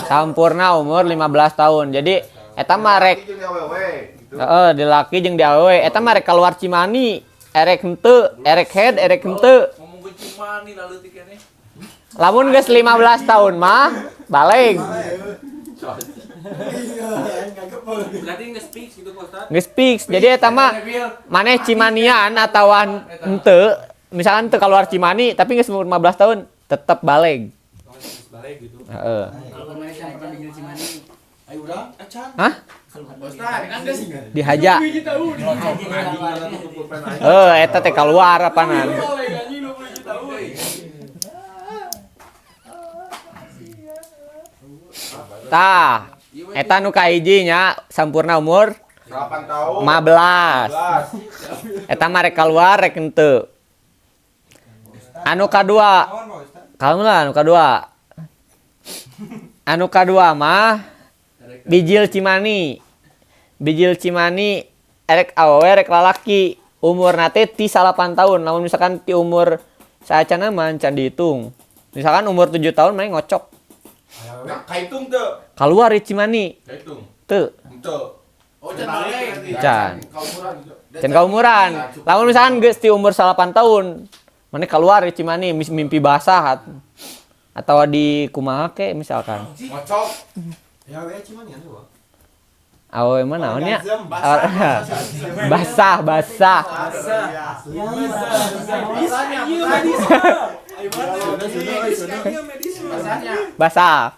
sampurna umur 15 tahun. Jadi eta mah rek heeh di laki jeung di awewe eta mah rek keluar Cimani, erek henteu, erek head, erek henteu. Ngomongkeun Cimani laleutik keneh. Lamun geus 15 tahun mah baleg. Berarti geus fix gitu Pak Ustaz. Geus fix. Jadi eta mah maneh Cimanian atawa henteu, misalkan teu keluar Cimani tapi geus umur 15 tahun tetep baleg. Baleg gitu. Heeh. Kalau maneh can pernah bijil Cimani. Ayo urang acan. Hah? Ustaz, Dihaja. Heuh, eta teh keluar apanan. Tah, eta nu kahiji nya sampurna umur 8 tahun. 15. Eta mah rek keluar rek henteu. Anu kadua. Kalem lah anu kadua. Anu kadua mah bijil Cimani. Bijil Cimani erek awewe erek lalaki umurna teh ti 8 tahun. Lamun misalkan ti umur saacana mah can dihitung. Misalkan umur 7 tahun mah ngocok. Nah, kaitung teu. Keluar di Cimani. Kaitung. Teu. Henteu. Oh, can balik. Can. Can kaumuran. Lamun misalkan geus ti umur 8 tahun, maneh keluar di Cimani mimpi basah atau di kumaha ke misalkan. Ngocok. Ya we Cimani anu. Awewe mah naon nya? Basah, basah. Basah.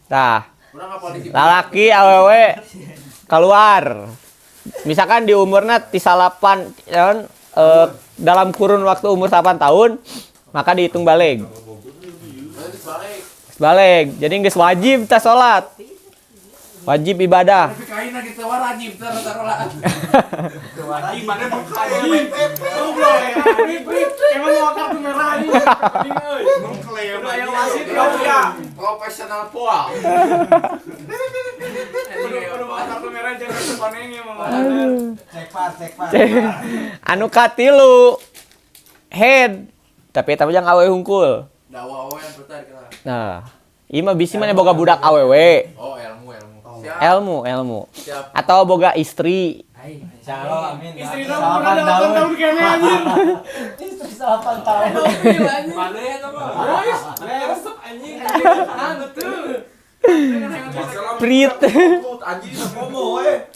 Tah. Lalaki awewe keluar. Misalkan di umurna ti 8 tahun dalam kurun waktu umur 8 tahun, maka dihitung baleg. Baleg. Jadi geus wajib tah salat. Wajib ibadah. Tapi kaina kita wajib taruh. Wajib mana mengklaim. Emang mau kartu merah ini. Mengklaim. Aya wasit ya. Profesional poa. Kudu kartu merah jangan koneng ya mah. Cek par, cek par. Anu katilu head. Tapi eta mah jang awewe hungkul. Da awewe yang tertarik lah. Nah, ieu mah bisi maneh boga budak awewe. Oh, ilmu. Siap. Ilmu. Siap. Atau boga istri. Insyaallah amin. Istri umurna 8 tahun kene anjir. Istri 8 tahun. Mana ya eta mah? Resep anjing. Anu tuh. Prit. Anjing ngomong we.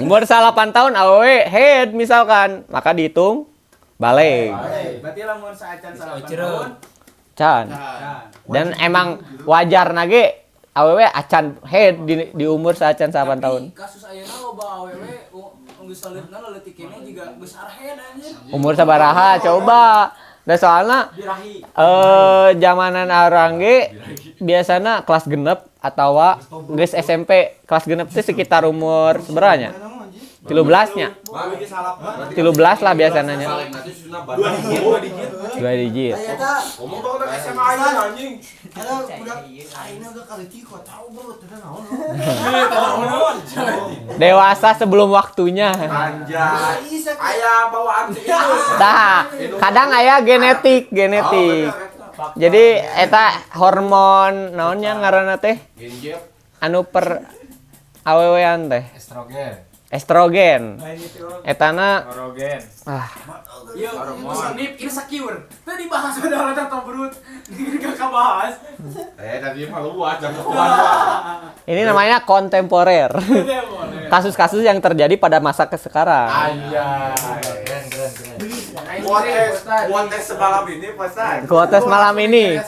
Umur 8 tahun awewe head misalkan, maka dihitung baleg. Berarti lamun saacan 8 tahun. Can. Dan emang wajar nage awewe acan head di umur saacan 8 tahun. Kasus ayeuna loba awewe geus saleutna leutik keneh juga geus arhead anjir. Umur sabaraha coba. Da soalna zamanan arang ge biasana kelas genep atawa geus SMP. Kelas genep teh sekitar umur seberanya? 13 nya. 13 lah biasanya nya. 2 digit. Ngomong dong SMA aja anjing. Ada budak aingna udah kali kok tahu bro teu naon. Dewasa sebelum waktunya. Anjay. Aya bawaan itu. Tah, kadang aya genetik. Jadi eta hormon naonnya ngaranna teh? Anu per awewean teh. Estrogen. Estrogen. Etana estrogen. Ah. Ieu nip insecure. Teu dibahas udah tentang perut. Enggak kabahas. Tadi mah luas jangan. Ini namanya kontemporer. Kasus-kasus yang terjadi pada masa ke sekarang. Anjay. Keren. Kuotes semalam ini, Pak. Kuotes malam ini.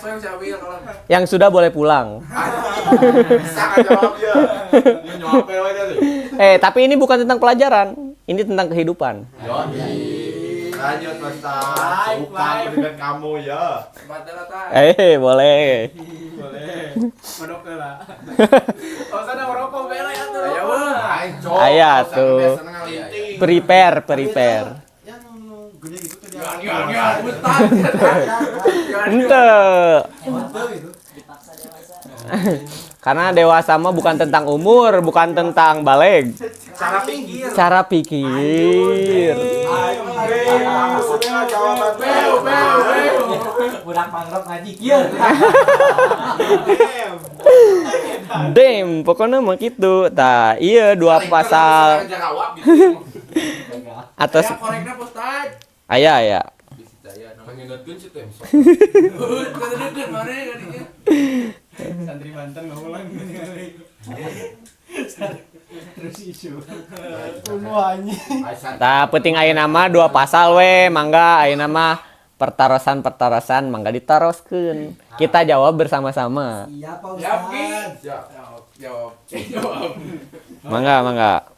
Yang sudah boleh pulang. Bisa jawab ya. Tapi ini bukan tentang pelajaran. Ini tentang kehidupan. Lanjut Ustaz. Suka dengan kamu ya. Boleh. Boleh. Modok heula. Ustaz ada rokok bela ya tuh. Aya tuh. Prepare. Ente. Karena dewasa mah bukan tentang umur, bukan tentang baleg. Cara pikir. Cara pikir. Budak mangrove ngaji kieu. Dem, pokoknya mah kitu. Tah, iya dua pasal. Atas Aya aya. Santri Banten ngulang terus isu. Tah penting ayeuna mah dua pasal we, mangga ayeuna mah pertarosan-pertarosan mangga ditaroskeun. Kita jawab bersama-sama. Iya Pak Ustaz. Jawab. Mangga, mangga.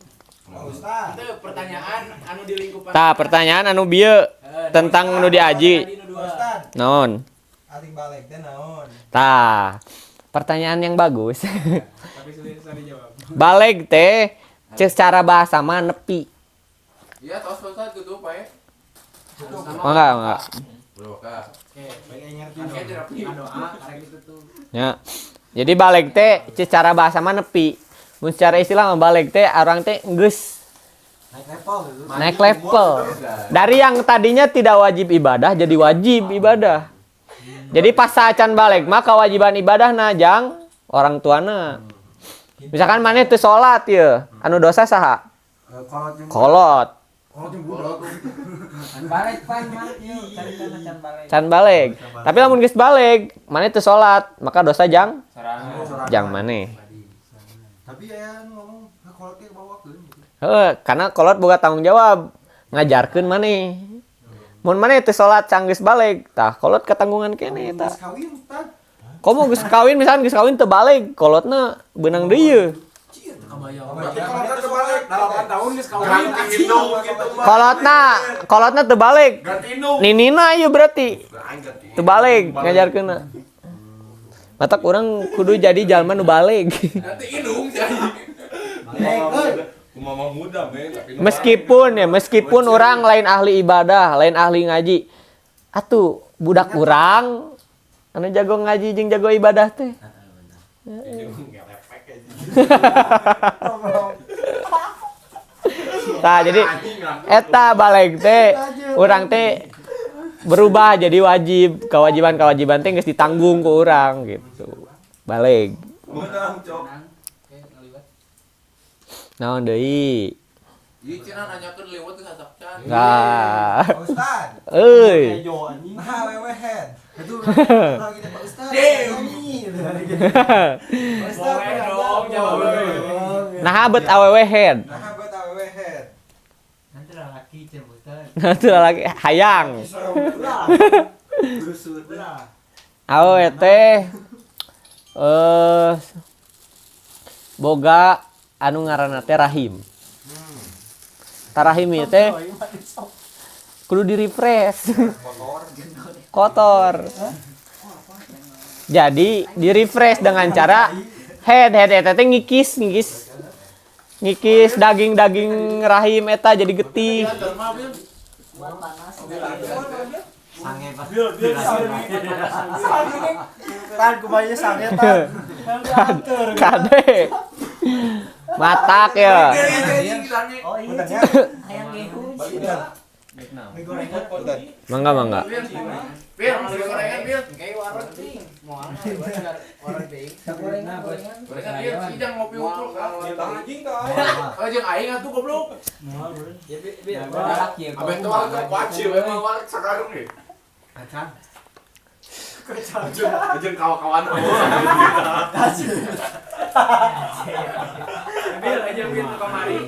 Pak Ustaz. Itu pertanyaan anu di lingkupan. Tah pertanyaan anu bieu tentang nu diaji. Pak Ustaz. Naon? Ating balik teh naon? Tah, pertanyaan yang bagus. Tapi susah dijawab. Baleg teh secara bahasa mah nepi. Iya, tos Ustaz tutup bae. Mangga, mangga. Oke, Ya. Jadi baleg teh secara bahasa mah nepi. Mun secara istilah mah baleg teh orang teh geus naik level gitu. Naik level. Dari yang tadinya tidak wajib ibadah jadi wajib ibadah. Jadi pas saacan baleg mah kewajiban ibadahna jang orang tuana. Misalkan maneh teu salat ieu, anu dosa saha? Kolot. Balik pan mah ieu carita can baleg. Can baleg. Tapi lamun geus baleg, maneh teu salat, maka dosa jang jang maneh. Tapi aya ngomong kolot ge bawakeun gitu. Heuh, karena kolot boga tanggung jawab ngajarkeun maneh. Mun maneh teu salat can geus baleg, tah kolot ketanggungan keneh eta. Geus kawin Ustaz. Komo geus kawin misalkan geus kawin teu baleg, kolotna beunang deui ye. Berarti kolotna teu baleg 8 tahun geus kawin. Kolotna, kolotna teu baleg. Ninina ieu berarti. Teu baleg ngajarkeunna. Matak urang kudu jadi jalma nu baleg. Nanti indung jadi. Mama muda men, meskipun ya, meskipun orang lain ahli ibadah, lain ahli ngaji. Atuh budak urang anu jago ngaji jeung jago ibadah teh. Tah jadi eta baleg teh urang teh berubah jadi wajib, kewajiban-kewajiban teh geus ditanggung ku urang gitu. Baleg. Naon deui? Ieu cenah nanyakeun lewat geus asak can. Nah. Pak Ustaz. Euy. Nah, wewe head. Itu lagi Pak Ustaz. Boleh dong jawab. Nah, bet awewe head. Nah, bet awewe head. Nanti lalaki cenah Ustaz. Nanti lalaki hayang. Awewe teh boga anu ngaranna teh rahim. Tarahim ieu teh kudu di-refresh. Kotor. Jadi di-refresh dengan cara head head eta teh ngikis ngikis ngikis daging-daging rahim eta jadi getih. Sange pas. Tan kumaha sange tan. Kade. Matak ya. Oh iya. Hayang gehu. Mangga mangga. Bil, gorengan bil. Kayak warung ting. Moal warung ting. Gorengan bil, sidang ngopi utruk ah. Anjing tah. Oh jeung aing atuh goblok. Moal beureun. Ya bil. Abeh teh warung kuaci we mah warung sakarung ge. Kacang. Jeung kawan-kawan. Bil aja bil ke kamari.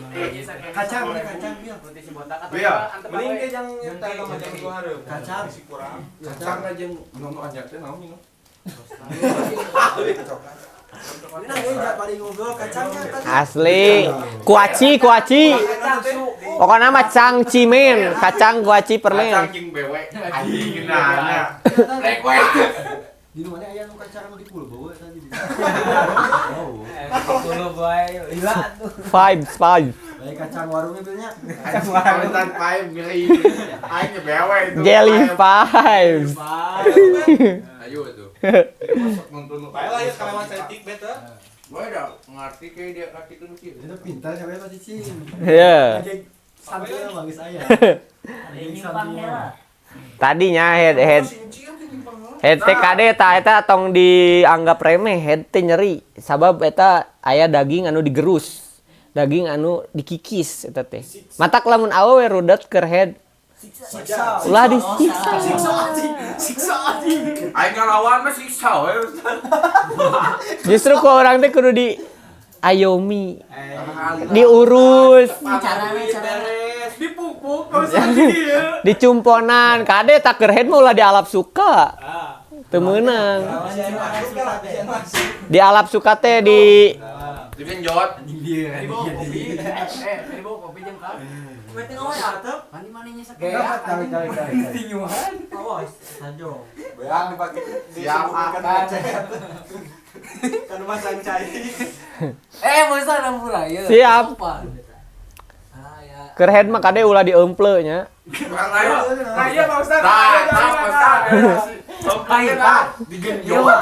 Kacang kacang bil. Roti si botak atau Bil. Mending ge jang eta mah jang ku hareup. Kacang. Si kurang. Kacang aja nu anjak teh naon minum. Coklat. Asli kuaci kuaci. Pokoknya mah cang cimen, kacang kuaci permen. Kacang king bewek anjing nanya. Rek we. Di mana aya nu kacang nu dipul bawa tadi. Puluh bae lila tuh. Vibes, vibes. Baik kacang warungnya tuh nya. Kacang warung vibe ngeri. Aing bewe itu. Jelly vibes. Ayo tuh. Nonton bae lah ya kalewat cantik beta. Gua udah ngerti kayak dia ngerti kieu. Itu pintar siapa ya cicing. Iya. Santai bagus aya. Tadinya head head head TKD ta eta tong dianggap remeh, head teh nyeri sabab eta aya daging anu digerus, daging anu dikikis eta teh. Matak lamun awewe rudet keur head ulah disiksa. Siksa anjing, siksa anjing. Aing ngalawan mah siksa we. Justru ku urang teh kudu di ayomi, diurus, dipupuk kalau dicumponan. Kade tak keur head mah ulah dialap suka. Teu meunang. Dialap suka teh di digenjot. Tadi bawa kopi. Tadi bawa kopi jeung ka. Mandi manehnya sakit. Tinyuhan. Awas, sanjo. Beang dipake siap akan. Kan masang cai. Masa nampura ieu. Siap. Keur head mah kade ulah diemple nya. Nah, iya Pak Ustaz. Nah, Pak Ustaz. Digenjot.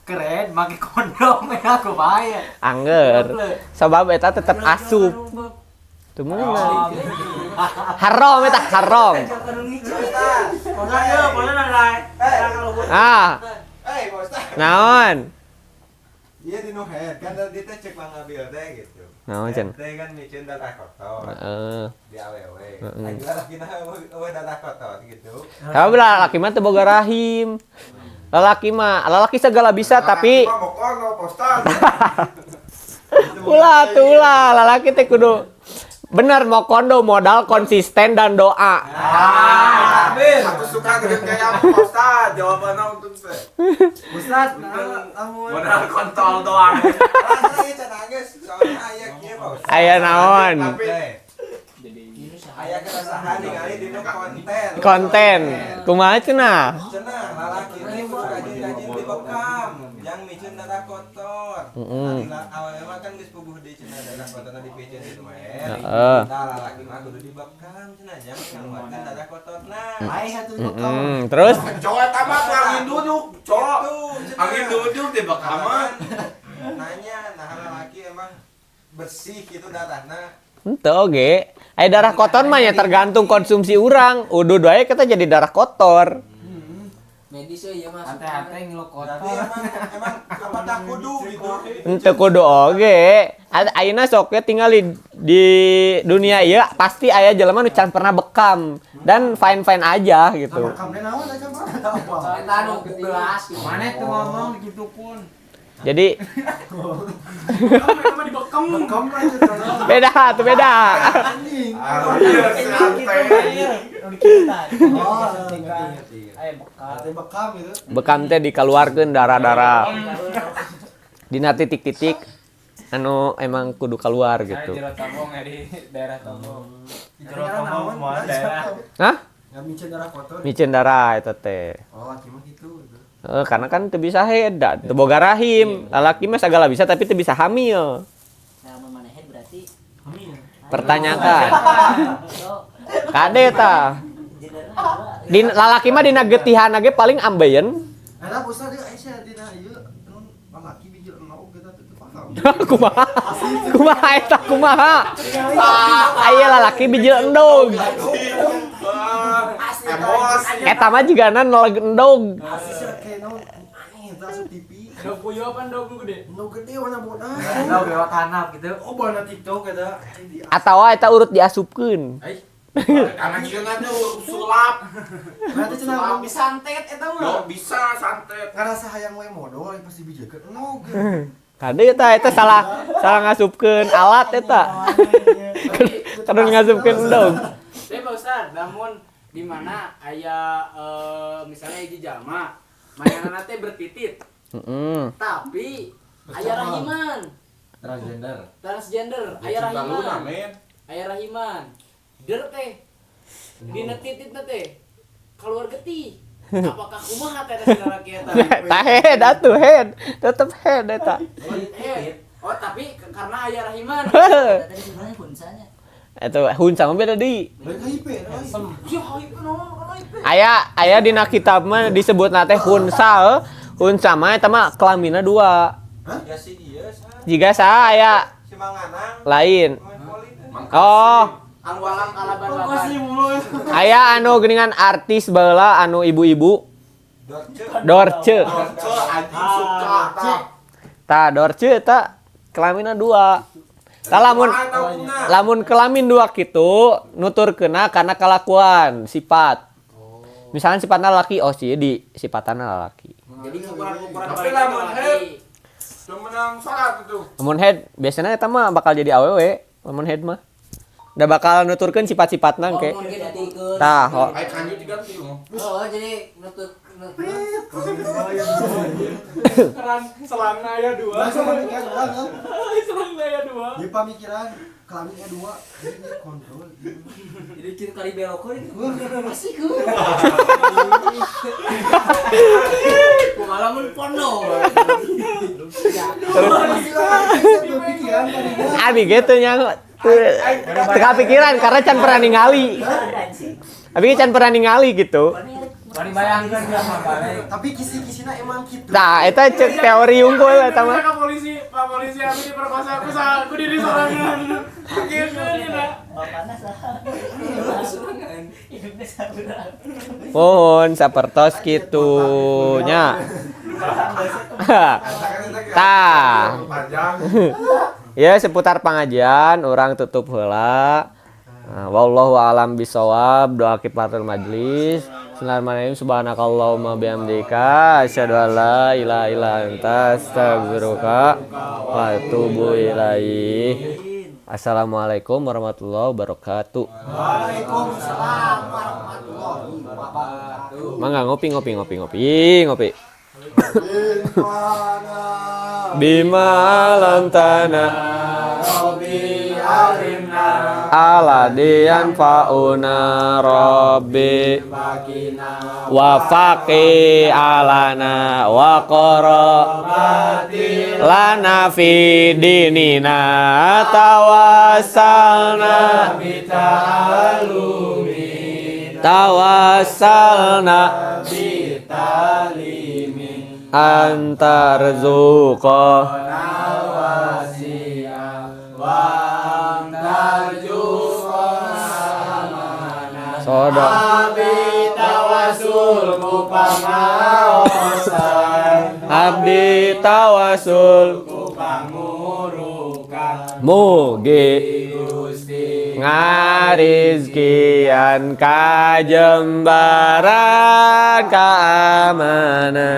Keren, make kondom ya aku bae. Angger. Sabab eta tetep asup. Teu meunang. Haram eta haram. Ah. Naon? Iya di nu head kan tadi teh cek Mang Abil teh gitu. Naon cenah? Teh kan miceun darah kotor. Heeh. Di awewe. Aing lalaki na eueuh darah kotor gitu. Sabab lalaki mah teu boga rahim. Lalaki mah, lalaki segala bisa tapi ulah tuh ulah, lalaki teh kudu bener mau kondo modal konsisten dan doa. Aku suka dengan kayak apa Ustaz? Jawabannya untuk saya. Ustaz, modal kontol doang. Aya naon? Aya keresahan ningali dina konten. Konten. Kumaha cenah? Cenah lalaki teh kudu rajin-rajin dibekam, yang miceun darah kotor. Heeh. Awewe mah kan geus puguh deui cenah darah kotorna dipiceun di duet. Heeh. Tah lalaki mah kudu dibekam cenah jang ngaluarkeun darah kotorna. Aing atuh dibekam. Terus cowok eta mah angin duduk, cowok. Angin duduk dibekam mah. Nanya, nah lalaki emang bersih gitu darahna. Henteu oge. Aya darah kotor mah ya tergantung konsumsi urang. Udud wae kita jadi darah kotor. Medis euy ieu mah. Ate-ate ngilu kotor. Emang apa tak kudu gitu. Henteu kudu oge. Ayeuna sok we tinggal di dunia ieu pasti aya jelema nu can pernah bekam dan fine-fine aja gitu. Bekamna naon aja mah. Eta anu ku gelas. Mana tuh ngomong ditutupun. Jadi beda tuh beda. Bekam teh dikeluarkeun darah-darah. Dina titik-titik anu emang kudu keluar gitu. Jero Tombong ya di daerah Tombong. Jero Tombong mah daerah. Hah? Miceun darah kotor. Miceun darah eta teh. Oh, laki mah gitu. Karena kan teu bisa head, teu boga rahim. Lalaki mah sagala bisa tapi teu bisa hamil. Nah, mun maneh head berarti hamil. Pertanyakan. Kade tah. Di lalaki mah dina getihan ge paling ambeien. Eta Ustaz deui Aisyah dina ieu lalaki bijil enog kita teu paham. Kumaha? Kumaha eta kumaha? Aya lalaki bijil endog. Eta mah jigana noleg endog. Endog puyuh apa endog gede? Endog gede warna bodas. Endog lewat tanah gitu. Oh, warna TikTok eta. Atawa eta urut diasupkeun. Karena cenah tuh sulap. Berarti cenah bisa santet eta mah. Yo bisa santet. Ngarasa hayang we modol pasti bijekeun endog. Kade eta eta salah ngasupkeun alat eta. Kadon ngasupkeun endog. Tapi Pak Ustaz, namun di mana aya misalnya hiji jalma, manehna teh bertitit. Tapi aya rahiman. Transgender. Transgender, aya rahiman. Aya rahiman. Der teh. Dina tititna teh keluar getih. Apakah kumaha teh eta lalaki eta? Tah head atuh head. Tetep head eta. Oh, tapi karena aya rahiman. Tadi sebenarnya hunsanya. Eta hunsa mah beda deui. Lain Aya HIV. aya dina kitab mah disebutna teh hunsa. Hunsa mah eta mah kelaminna dua. Ya si ieu Jiga saha aya si Manganang. Lain. Oh. Aya anu geuningan artis baheula anu ibu-ibu. Dorce. Dorce anjing suka tah. Tah Dorce eta kelaminna dua. Tah lamun lamun kelamin dua kitu nuturkeunna kana kalakuan sifat. Misalnya sifatna laki, oh sih di sifatna laki. Jadi ukuran-ukuran tapi lamun head menang salat itu. Lamun head biasanya eta mah bakal jadi awewe, lamun head mah. Udah bakal nuturkeun sifat-sifatna engke. Tah, ai kanjut diganti. Oh, jadi nutur Keran selangna aya dua. Selangna aya dua. Di pamikiran kelaminnya dua, jadi kontrol. Jadi kieu kali belok masih ku. Kumaha lamun pono. Abi gitu nya. Teu pikiran karena can pernah ningali. Abi can pernah ningali gitu. Tapi kisi-kisina emang gitu. Nah, eta cek teori unggul eta mah. Pak polisi, Pak polisi abi diperkosa aku salah, aku diri sorangan. Kieu na. Bapana saha? Hidupnya salah. Pohon sapertos kitu nya. Tah. Ya seputar pengajian orang tutup heula. Nah, wallahu alam bisawab, doa kifaratul majlis. Bismillahirrahmanirrahim. Subhanakallahumma bihamdika asyhadu an la ilaha illa anta astaghfiruka wa atubu ilaik. Assalamualaikum warahmatullahi wabarakatuh. Waalaikumsalam warahmatullahi wabarakatuh. Mangga ngopi ngopi ngopi ngopi ngopi. Bima alam tanah aladian fauna robbi wa faqi alana wa qarabati lana fi dinina tawassalna bita'alumi tawassalna bitalimi antarzuqa Soda. Abdi tawasul ku pangaosan. Abdi tawasul ku pangurukan. Mugi Gusti ngarizkian kajembaran keamanan.